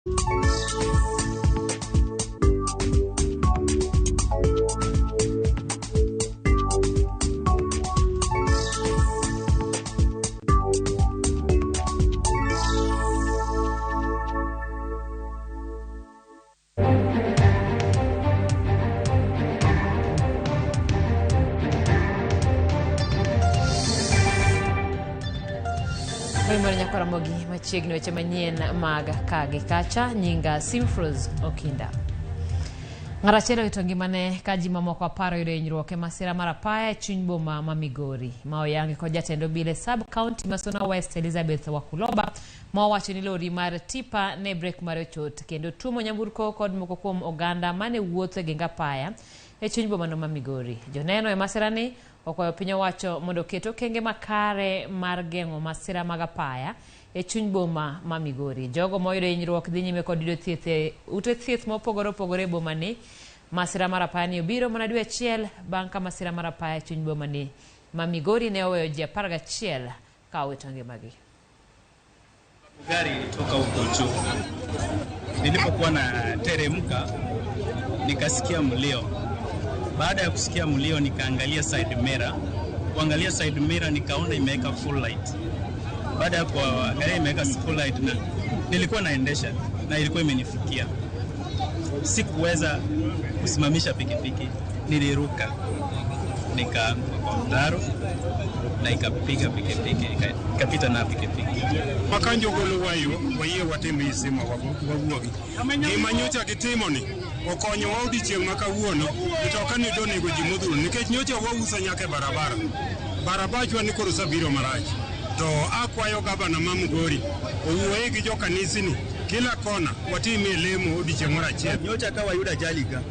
Mar Nyakwaramogi machiegni weche manyien mag ka gi kacha nyinga Simfrose Okinda. Ng'ato achiel owito ngimane ka ji mamoko 10 oyudo hinyruok e masira mar apaya e chuny boma ma Migori. Ma oyangi kod jatend obila e sub county ma Suna West Elizabeth Wakuloba ma owacho ni lori mar tipa ne brek mare ochot kendo tuomo nyamburko kod moko kuom oganda mane wuotho e geng apaya e chuny boma no ma Migori. Joneno e masira ni okwayo piny owacho mondo oket okenge makare mar geng'o masira mag apaya e chuny boma ma Migori. Jogo moyudo hinyruok dhi nyime kod yudo thieth e ute thieth mopogore opogore e boma ni. Masira mar apaya ni obiro mana dwe achiel bang' ka masira mar apaya e chuny boma ni ma Migori ne oweyo ji 11 ka owito ngimagi. Gari ilitoka huko juu. Nilipokuwa na teremka nikasikia mlio. Baada ya kusikia mlio nikaangalia side mirror. Kuangalia side mirror nikaona imeweka full light. Baada ya kuangalia imeweka full light na nilikuwa naendesha na ilikuwa imenifikia. Sikuweza kusimamisha pikipiki, niliruka nikaanguka kwa mtaro na ikapiga pikipiki, ikapita na pikipiki. Makanjo golo wayo wayie watim isima wawuogi. Gima nyocha gitimo ni okonyowa odiochieng' ma kawuono mtoka ni donego ji modhuro nikech nyocha wauso nyaka e barabara. Barabachwa ni koro osebiro marach. To akwayo gavana ma Migori owuoye gi jokanisni kila kona watimie lemo odiochieng' moro achiel. Nyocha ka wayudo ajali ka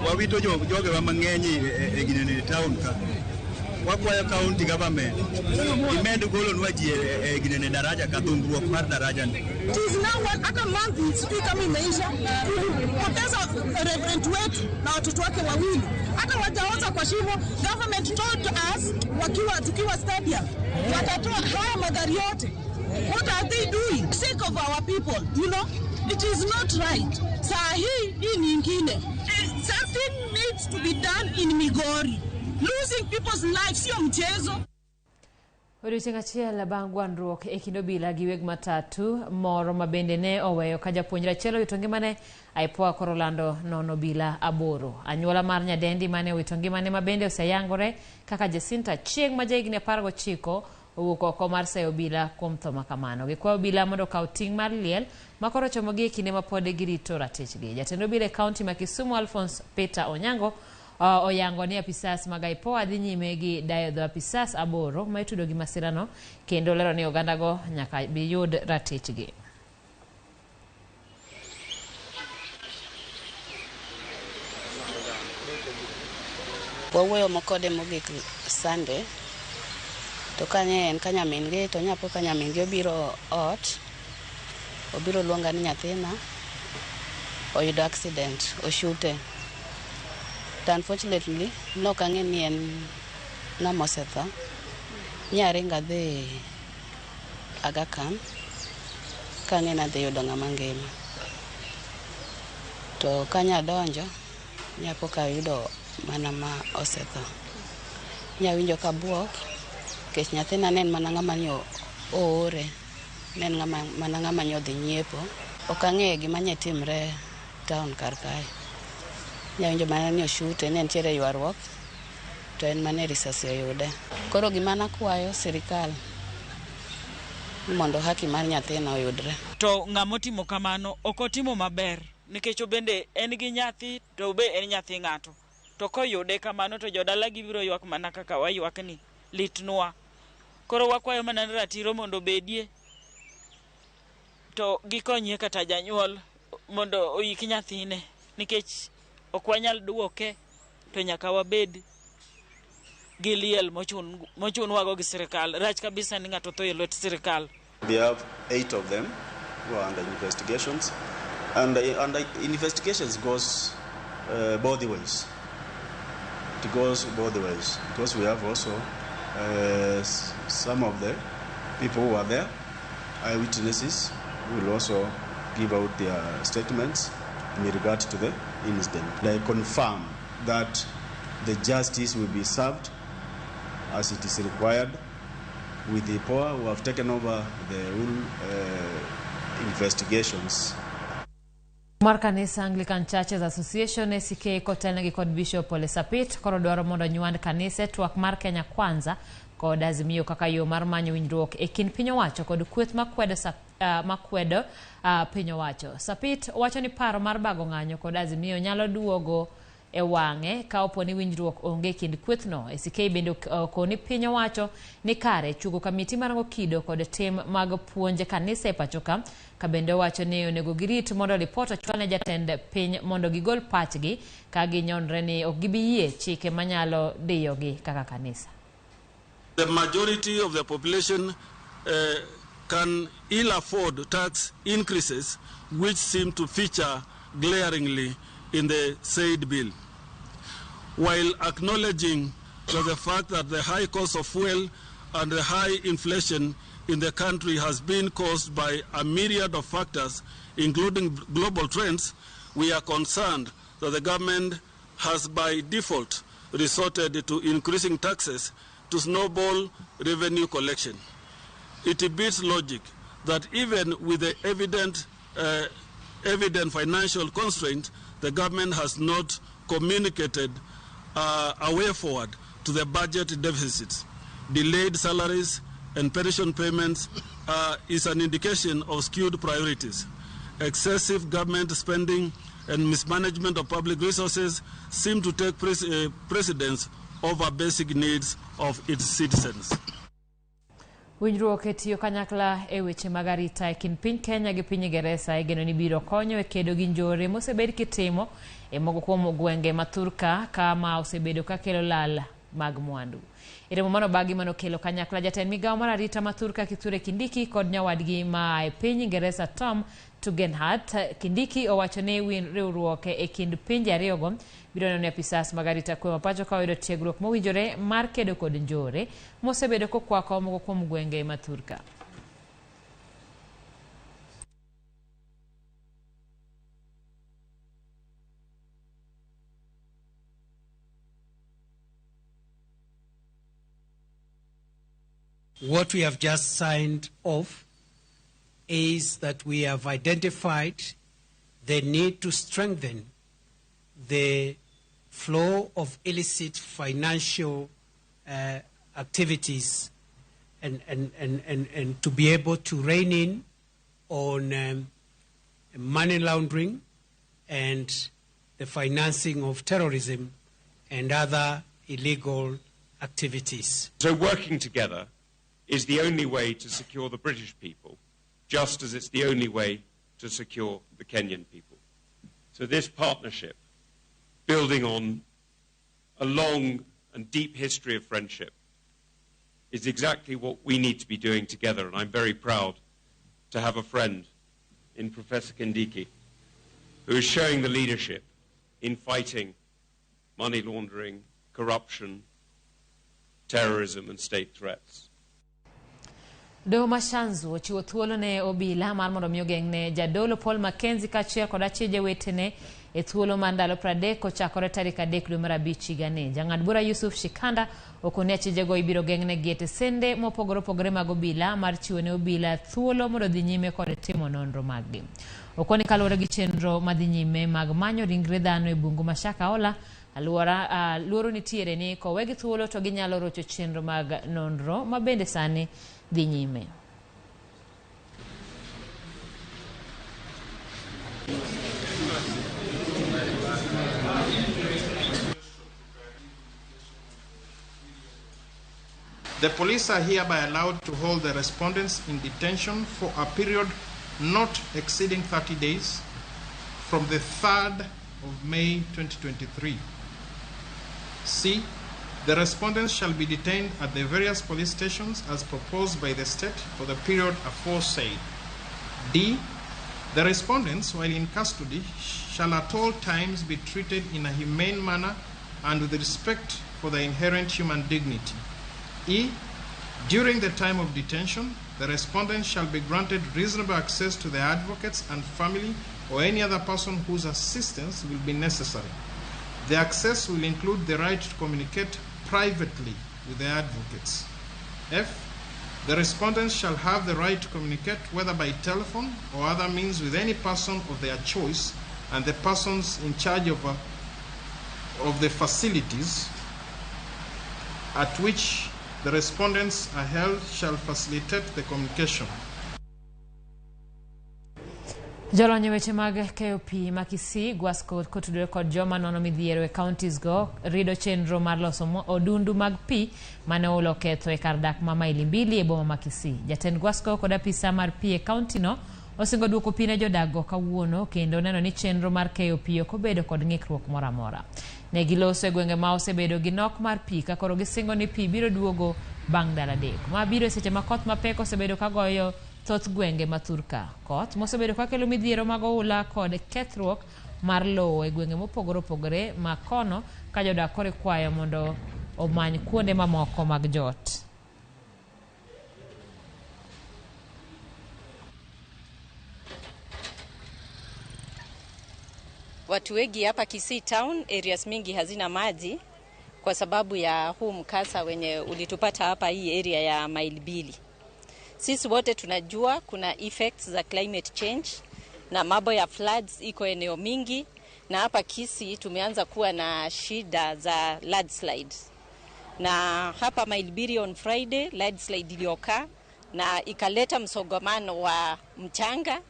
wawito jogewa mang'eny e ginene town ka. Wakwayo county government imed golonwa ji e ginene daraja ka dhungruok mar daraja ni. It is now hata month sijui kama imeisha, tulipoteza reverend wetu na watoto wake wawili, hata wajaoza kwa shimo. Government told us wakiwa tukiwa stadium watatoa haya magari yote. What are they doing? Sake of our people, you know, it is not right. Saa hii nyingine, something needs to be done in Migori. Losing people's lives sio mchezo. Odiochieng' achiel bang' gwandruok e kind obila gi weg matatu moro ma bende ne oweyo ka japuonjre achiel owito ngimane, IPOA koro lando nono obila 8. Anyuola mar nyadendi mane owito ngimane ma bende oseyangore kaka Jacinta Chieng' ma jahigni 19 owuok oko mar sayo obila kuom tho ma kamano. Gikwayo obila mondo okaw ting' mar liel ma koro ochomogi e kinde ma pod girito ratichgi. Jatend obila e kaunti ma Kisumu Alphonse Peter Onyango oyango ni apisas mag IPOA dhi nyime gi dayo dho apisas 8 ma itudo gi masirano kendo lero ni ogandago nyaka biyud ratichgi. Wawuoyo kode mogik Sunday to kanye en ka nyamin-gi to nyapo ka nyamin-gi obiro ot obiro luonga ni nyathina oyudo accident oshute. To unfortunately nok ang'e ni en ng'ama osetho. Nyaringo adhi Aga Khan kang'e ni adhi yudo ng'ama ngima. To kanya donjo nyapo ka ayudo mana ma osetho. Nyawinjo ka buok nikech nyathina ne en mana ng'ama ne oore, ne en mana ng'ama ne odhi nyiepo. Ok ang'eyo gima ne timre town kar kae. Nyawinjo mana ni oshute, ne nitiere ywaruok to en mana risasi oyude. Koro gima nakwayo sirikal ni mondo haki mar nyathina oyudre. To ng'ama otimo kamano ok otimo maber nikech obende en gi nyathi to be en nyathi ng'ato. To koyude kamano to jodala gibiro ywak mana kaka waywak ni litnwa. Koro wakwayo mana ni ratiro mondo obedie to gikonyie kata janyuol mondo oik nyathine nikech ok wanyal duoke to nyaka wabed gi liel mochunwago gi sirikal. Rach kabisa ni ng'ato tho e lwet sirikal. We have 8 of them who are under investigations, and investigations goes both ways. It goes both ways because we have also some of the people who are there, eyewitnesses, who will also give out their statements in regard to the incident. They confirm that the justice will be served as it is required with the IPOA who have taken over the whole investigations. Mar kanisa Anglican Churches Association ACK kotelnegi kod Bishop Ole Sapit koro dwaro mondo nywand kanise twak mar Kenya Kwanza kod Azimio kaka yo mar manyo winjruok e kind piny owacho kod kweth makwedo piny owacho. Sapit wacho ni paro mar bago ng'anyo kod Azimio nyalo duogo e wang'e ka opo ni winjruok onge e kind kwethno. ACK bende okoni piny owacho ni kare chugo kamiti marango kido kod tim mag puonj kanisa e pacho ka, ka bende owacho ni onego girit mondo ripot ochwal ne jatend piny mondo gigol pachgi ka ginyonre ni ok gibi yie chike manyalo diyogi kaka kanisa. The majority of the population can ill afford tax increases which seem to feature glaringly in the said bill. While acknowledging that the fact that the high cost of fuel and the high inflation in the country has been caused by a myriad of factors, including global trends, we are concerned that the government has by default resorted to increasing taxes to snowball revenue collection. It beats logic that even with the evident financial constraint, the government has not communicated a way forward to the budget deficits. Delayed salaries and pension payments is an indication of skewed priorities. Excessive government spending and mismanagement of public resources seem to take precedence over basic needs of its citizens. Winjruok e tiyo kanyakla e weche mag arita e kind piny Kenya gi piny Ingeresa igeno ni biro konyo e kedo gi njore mosebed kitimo e moko kuom gwenge ma thurka kama osebedo ka kelo lal mag mwandu. E romo manobagi manokelo kanyakla jatend migawo mar arita ma thurka Kithure Kindiki kod nyawadgi ma e piny Ingeresa Tom Tugendhat. Kindiki owacho ni riwruok e kind pinje ariyogo biro neno ni apisas mag arita kwe ma pacho ka oyudo tiegruok mowinjore mar kedo kod njore mosebedo kokwako moko kuom gwenge ma thurka. What we have just signed off is that we have identified the need to strengthen the flow of illicit financial activities and to be able to rein in on money laundering and the financing of terrorism and other illegal activities. So working together is the only way to secure the British people, just as it's the only way to secure the Kenyan people. So this partnership, building on a long and deep history of friendship, is exactly what we need to be doing together, and I'm very proud to have a friend in Professor Kindiki who is showing the leadership in fighting money laundering, corruption, terrorism and state threats. Doho ma Shanzu ochiwo thuolo ne obila mar mondo mi ogeng'ne jadolo Paul Mackenzie kaachiel kod achije wetene e thuolo mar ndalo 30 kochakore tarik 3 dwe mar 5 higani. Jang'ad bura Yusuf Shikanda okoni achijego ibiro geng'negi e tesende mopogore opogore mag obila mar chiwo ne obila thuolo mondo odhi nyime kod timo nonro maggi. Okoni kaluwore gi chenro madhi nyime mag manyo ringre dhano e bungu ma Shakahola, aluora luoro nitiere ni kowegi thuolo to ginyalo rocho chenro mag nonro ma bende sani dhi nyime. The police are hereby allowed to hold the respondents in detention for a period not exceeding 30 days from the 3rd of May 2023. C. The respondents shall be detained at the various police stations as proposed by the state for the period aforesaid. D. The respondents, while in custody, shall at all times be treated in a humane manner and with respect for their inherent human dignity. E. During the time of detention, The respondents shall be granted reasonable access to their advocates and family or any other person whose assistance will be necessary. The access will include the right to communicate privately with their advocates. F. The respondents shall have the right to communicate whether by telephone or other means with any person of their choice and the persons in charge of the facilities at which the respondents are held shall facilitate the communication. Jolony e weche mag keyo pi ma Kisii Gwasco kotudore kod joma nono midhiero e counties go rido chenro mar loso odundu mag pi mane oula oketho e kar dak ma Maili Mbili e boma ma Kisii. Jatend Gwasco kod apisa mar pi e county no osingo duoko pi ne jodak go kawuono kendo neno ni chenro mar keyo pi ok obedo kod ng'ikruok moro amora. Ne giloso e gwenge ma osebedo gi nok mar pi ka koro gisingo ni pi biro duogo bang' ndalo 3. Ma biro e seche ma koth mapek osebedo ka goyo thoth gwenge ma thurka. Koth mosebedo ka kelo midhiero mag oula kod kethruok mar lowo e gwenge mopogore opogore ma kono ka jodak koro ikwayo mondo omany kuonde mamoko mag jot. Watu wengi hapa Kisii town areas mingi hazina maji kwa sababu ya huu mkasa wenye ulitupata hapa hii area ya Maili Mbili. Sisi wote tunajua kuna effects za climate change na mambo ya floods iko eneo mingi, na hapa Kisii tumeanza kuwa na shida za landslides. Na hapa Maili Mbili on Friday landslide iliokaa na ikaleta msongamano wa mchanga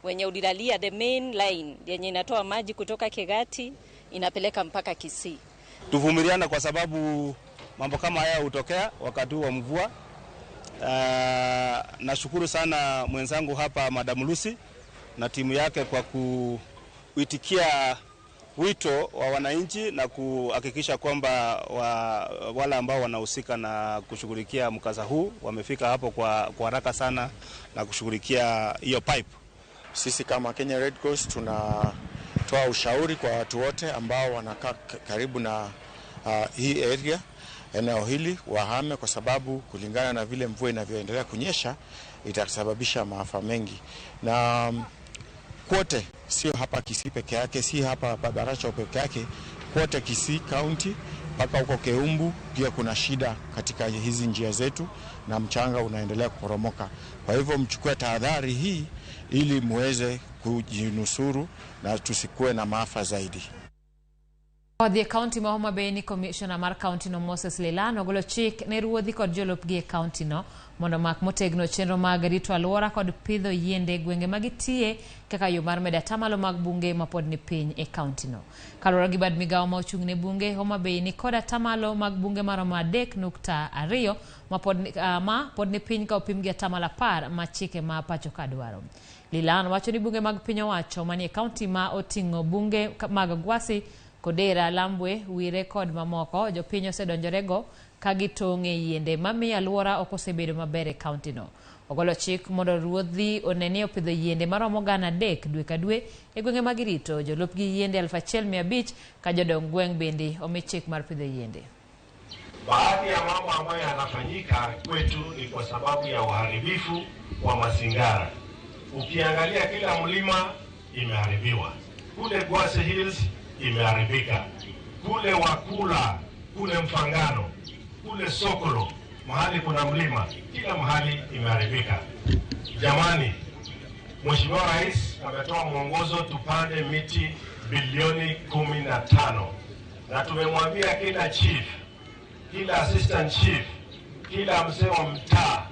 wenye ulilalia the main line yenye inatoa maji kutoka Kegati inapeleka mpaka Kisii. Tuvumiliana kwa sababu mambo kama haya hutokea wakati wa mvua. Nashukuru sana mwenzangu hapa Madam Lucy na timu yake kwa kuitikia wito wa wananchi na kuhakikisha kwamba wale ambao wanahusika na kushughulikia mkasa huu wamefika hapo kwa haraka sana na kushughulikia hiyo pipe. Sisi kama Kenya Red Cross tunatoa ushauri kwa watu wote ambao wanakaa karibu na hii area, eneo hili, wahame kwa sababu kulingana na vile mvua inavyoendelea kunyesha itasababisha maafa mengi. Na kwote, sio hapa Kisii peke yake, si hapa Baracho peke yake, kwote Kisii County mpaka huko Keumbu pia kuna shida katika hizi njia zetu na mchanga unaendelea kuporomoka. Kwa hivyo mchukue tahadhari hii ili muweze kujinusuru na tusikuwe na maafa zaidi. Odhi e county ma Homa Bay ni Commissioner mar county no Moses Lelan ogolo chik ne ruodhi kod jolupgi e county no mondo mak motegno chenro mag rito alwora kod pidho yiende e gwenge ma gitiye kaka yo mar medo atamalo mag bunge mapod ni piny e county no. Kaluwore gi bad migawo ma ochung' ne bunge, Homa Bay ni kod atamalo mag bunge maromo 3.2 ma pod ni piny ka opim gi atamalo 10 ma chike ma pacho ka dwaro. Lilan wacho ni bunge mag piny owacho manie county ma oting'o bunge mag Gwasi, Kodera, Lambwe, Wire kod mamoko, jopiny osedonjorego ka gitong'e yiende mamiyo alwora ok osebedo maber e county no. Ogolo chik mondo ruodhi one ni opidho yiende maromo 300 dwe ka dwe e gwenge ma girito, jolupgi yiende 1500 ka jodong gweng' bende omi chik mar pidho yiende. Baadhi ya mambo ambayo yanafanyika kwetu ni kwa sababu ya uharibifu wa mazingara. Ukiangalia kila mlima imeharibiwa. Kule Gwasi Hills imeharibika, kule Wakula, kule Mfangano, kule Sokolo, mahali kuna mlima, kila mahali imeharibika. Jamani, Mheshimiwa Rais ametoa mwongozo tupande miti bilioni 15, na tumemwambia kila chief, kila assistant chief, kila mzee wa mtaa,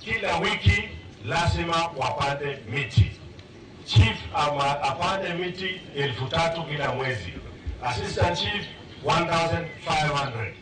kila wiki lazima wapande miti. Chief apande miti 3,000 kila mwezi, assistant chief 1,500.